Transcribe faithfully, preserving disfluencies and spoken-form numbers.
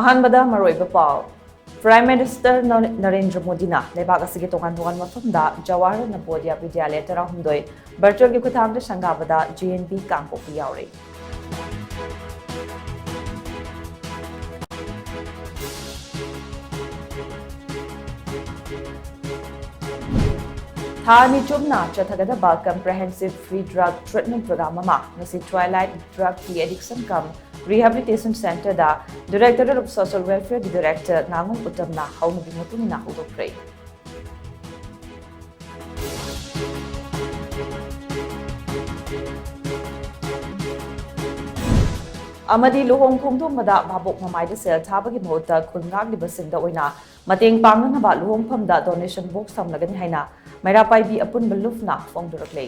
ꯑꯍꯥꯟꯕꯗ ꯃꯔꯨꯑꯣꯏꯕ ꯄꯥꯎ꯫ Prime Minister ꯅ-, ꯅꯔꯦꯟꯗ꯭ꯔ ꯃꯣꯗꯤꯅ ꯂꯩꯕꯥꯛ ꯑꯁꯤꯒꯤ ꯇꯣꯉꯥꯟ ꯇꯣꯉꯥꯟꯕ ꯃꯐꯝꯗ ꯖꯋꯥꯍꯔ ꯅꯕꯣꯗꯤꯌꯥ ꯕꯤꯗ꯭ꯌꯥꯂꯌ ꯇꯔꯥꯍꯨꯝꯗꯣꯏ virtual ꯒꯤ ꯈꯨꯠꯊꯥꯡꯗ ꯁꯪꯒꯥꯕꯗ J N V ꯀꯥꯡꯄꯣꯛꯄꯤ ꯌꯥꯎꯔꯤ꯫ ꯊꯥ ꯑꯅꯤ ꯆꯨꯞꯅ ꯆꯠꯊꯒꯗꯕ Comprehensive Free Drug Treatment Program ꯑꯃ ꯉꯁꯤ Twilight Drug De-Addiction cum Rehabilitation Centre the Directorate of Social Welfare ꯒꯤ Director ꯉꯥꯉꯣꯝ ꯎꯇꯝꯅ ꯍꯧꯅꯕꯤ ꯃꯇꯨꯡ ꯏꯟꯅ ꯍꯧꯗꯣꯛꯈ꯭ꯔꯦ꯫ ꯑꯃꯗꯤ ꯂꯨꯍꯣꯡ ꯈꯣꯡꯗꯣꯡꯕꯗ ꯚꯥꯕꯣꯛ ꯃꯃꯥꯏꯗ ꯁꯦꯜ ꯊꯥꯕꯒꯤ ꯃꯍꯨꯠꯇ ꯈꯨꯟ ꯉꯥꯛꯂꯤꯕꯁꯤꯡꯗ ꯑꯣꯏꯅ ꯃꯇꯦꯡ ꯄꯥꯡꯅꯅꯕ ꯂꯨꯍꯣꯡꯐꯝꯗ donation box ꯊꯝꯂꯒꯅꯤ ꯍꯥꯏꯅ ꯃꯩꯔꯥ ꯄꯥꯏꯕꯤ ꯑꯄꯨꯟꯕ ꯂꯨꯞꯅ ꯐꯣꯡꯗꯣꯔꯛꯂꯦ꯫